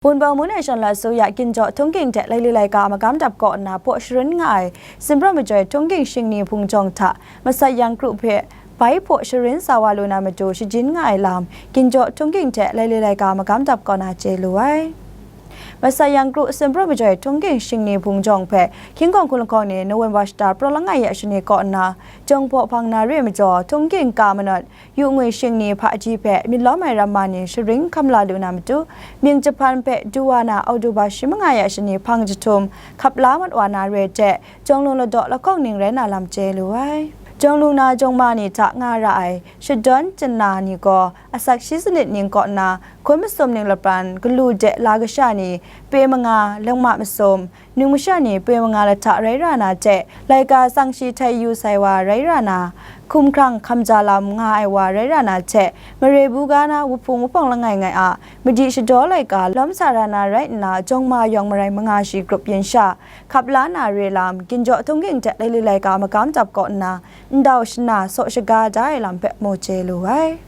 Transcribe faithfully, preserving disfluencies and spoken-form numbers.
Wunpawng Mungdan Shan Lat Sung Ya Ginjaw Htung Ging hte Laili Laika Magam Dap kaw nna hpaw sharin nga ai Sumpraw Majoi Htung Ging Shingni Hpung Jawng hta Masat Yang Kru hpe bai hpaw sharin sa wa lu na matu shajin nga ai lam Ginjaw Htung Ging hte Laili Laika Magam Dap kaw na chye lu ai. Masat Yang Kru Sumpraw Majoi Htung Ging Shingni Hpung Jawng hpe Hkying Hkawng Hkun Lahkawng ni November shata praw langai ya shani kaw nna, Jawng hpaw hpang na re majaw, Htung Ging ka manawt, yu ngwi shingni hpaji hpe myit lawm ai ramma ni sharin hkam la lu na matu, mying jahpan hpe du wa na October shi manga ya shani hpang jahtum hkap la mat wa na re hte, Jawng Lung Ladaw lahkawng ning rai na lam chye lu ai. Jawng Lung na jawng ma ni hta nga ra ai shadawn chyanna ni gaw asak shi sanit ning kaw nna, hkun masum ning lapran, galu de la kasha ni pe manga, langma masum, nung masha ni pe manga lahta rai ra na hte, laika tsang shi htai yu sai wa rai ra na, hkumhkrang hkam ja lam nga ai wa rai ra na hte, mare bu ga na wuhpung wuhpawng langai ngai a madi shadaw laika lawm sa ra na rai nna, jawng ma yawng marai manga shi grup yin sha, hkap la na re lam, Ginjaw Htung Ging hte Laili Laika Magam Dap kaw nna, ndau shana saw shaga da ai lam hpe mu chye lu ai.